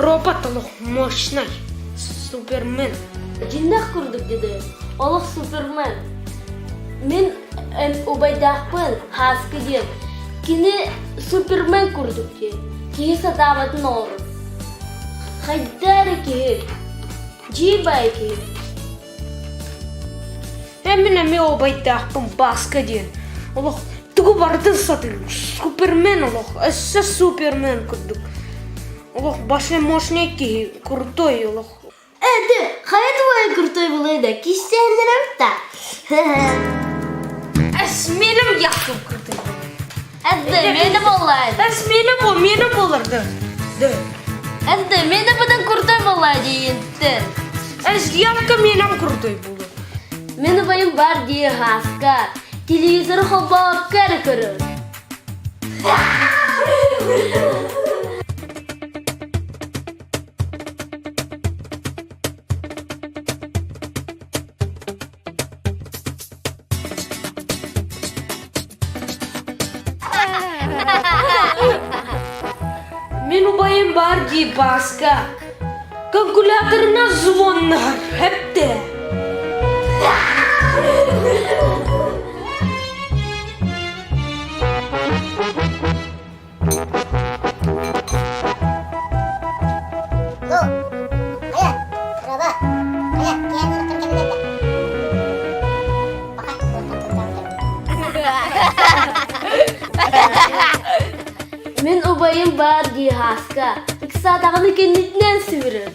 Робот олох мощный, супермен. Дьиннэх курдук диде, олох супермен. Мин убайдаахпын Һааскы диэн. Кини супермен курдук диэн. Киһи сатаабатын оҥорор. Хайда эрэ киһи. Дьиибай киһи. Мин эмиэ убайдаахпын Бааска диэн. Олох тугу барытын сатыыр. Супермен олох. Өссө супермен курдук. Олох башня мощный киһи, крутой олох. Это хайа твой крутой буолуой да кистэллэрэ да. Эс меним якым крутой. Это мени боллай. Эс мени бу, мени болар да. Да. Это мени будан крутой боллай диентен. Эс якка меним крутой болар. Мени байым бар дии хаска. Телевизор холбоокка эрэ көрөр. Мин убайым бар дии Бааска. Калькуляторына звоннар хэпте. Ну, хайа, Раба, хайа, киһи ырытан кэллэ Пока, Мин убайым баар дии Һааска, ыксаатаҕына кэннитинэн сүүрэр.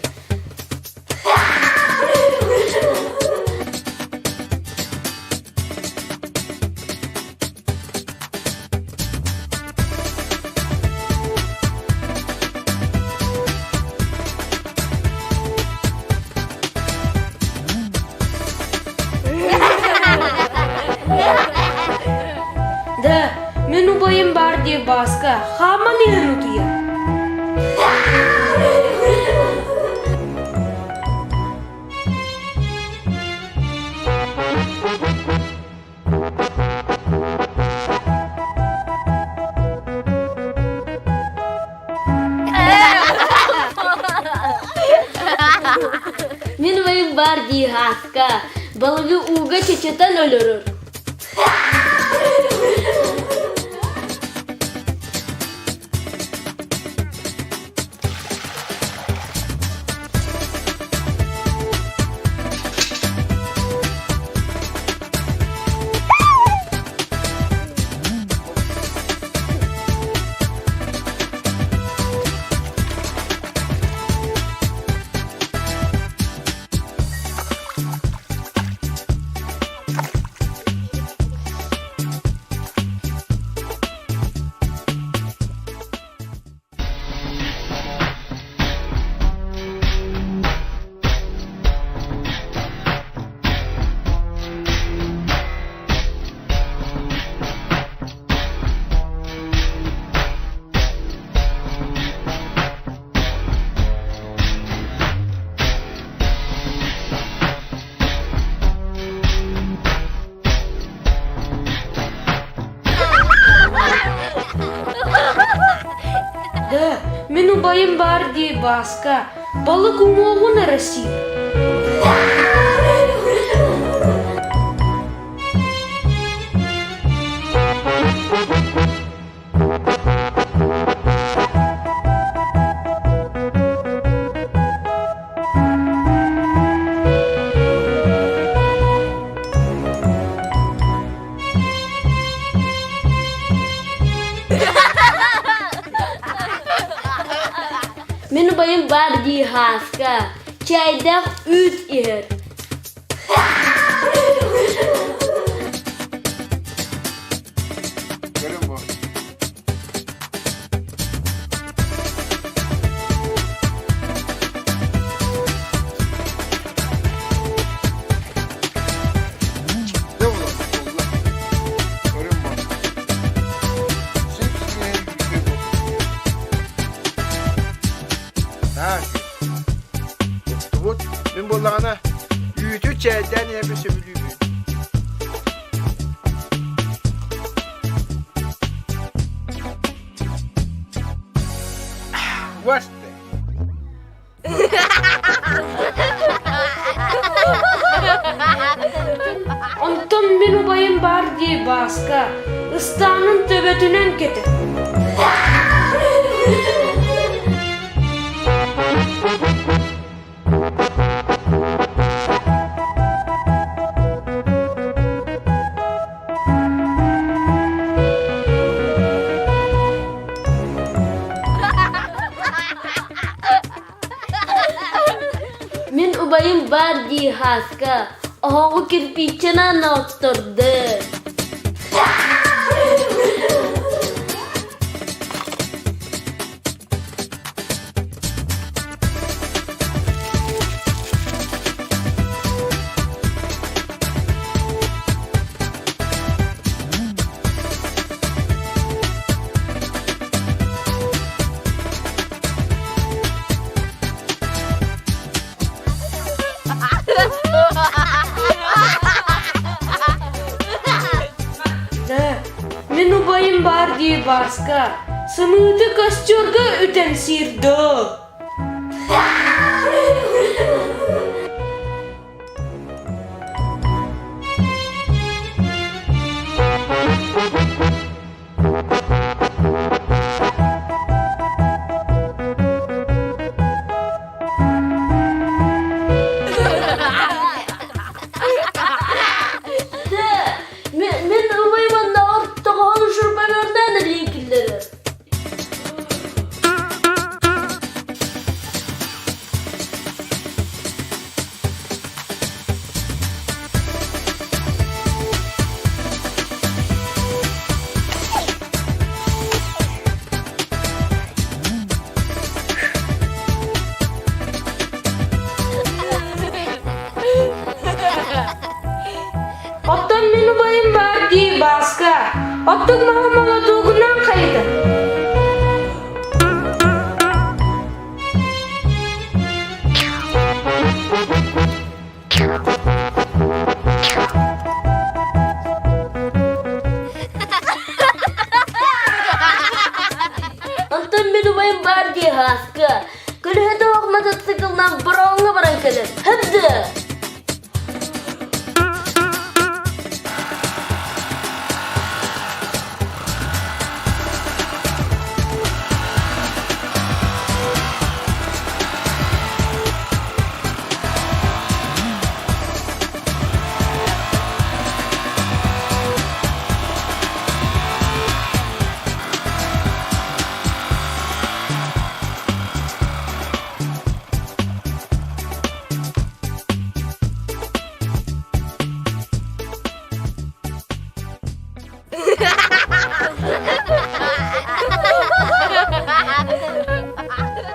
Да, мин убайым баар дии Бааска, хааман иһэн утуйар. Мин убайым баар дии Һааска, балыгы ууга чочутан өлөрөр. Да, мин убайым баар дии Бааска, балык уҥуоҕун эрэ сиир. Мин убайым баар дии Һааска, чэйдээх үүт иһэр. Көрүҥ бу. Дьэ буолла, буолла. Көрүҥ бу. Сип-сип үчүгэй бу. Наа үчүгэй. Туттубут. Мин буоллаҕына үүтү чээйдээн иһэрбин сөбүлүүбүн. Уасты. Онтон мин убайым баар дии Бааска, ыстаанын төбөтүнэн кэтэр. Мин убайым баар дии Һааска, оһоҕу кирпииччэнэн отторду. Дьэ, мин убайым баар дии Бааска, сымыыты костюрга үтэн сиир доо. Мин убайым оннооҕор тоҕоһун шурбанардаан илии киллэрэр. Оттон мин убайым баар дии Бааска. Оттук маһы молотуогунан хайытар. Онтон мин убайым баар дии Һааска. Көлөһөтө ох мотоциклынан бороҥҥо баран кэлэр. Хабды!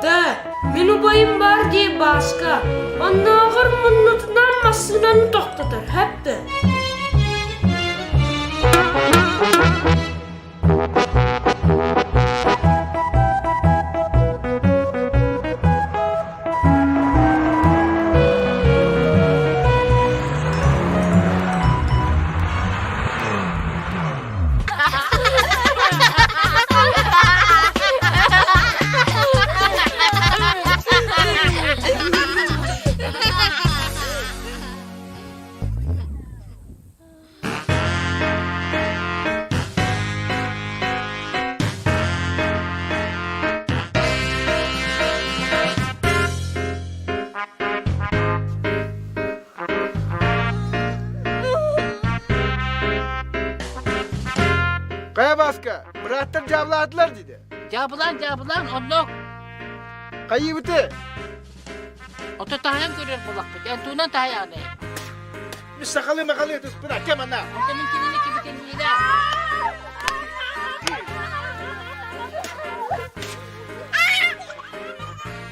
Да, мин убайым баар дии Бааска. Оннооҕор муннутунан массыынаны тохтотор, хэптэ. Хайа Бааска, бырааттар дьаабылаатылар диде. Дьаабылаан, дьаабылаан, оннук. Хайыыбыты? Ото таһайан көрөр буоллахпыт. Эн туунан таһайаҕын Мин сахалыы махалыы тыспына кэм ана. Онто мин кинини кибитинниилэ.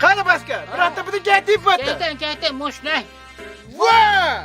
Хана Бааска, бырааттарбытын кээтиip баттар. Кээтэн, кээтэн, мощный. Ва!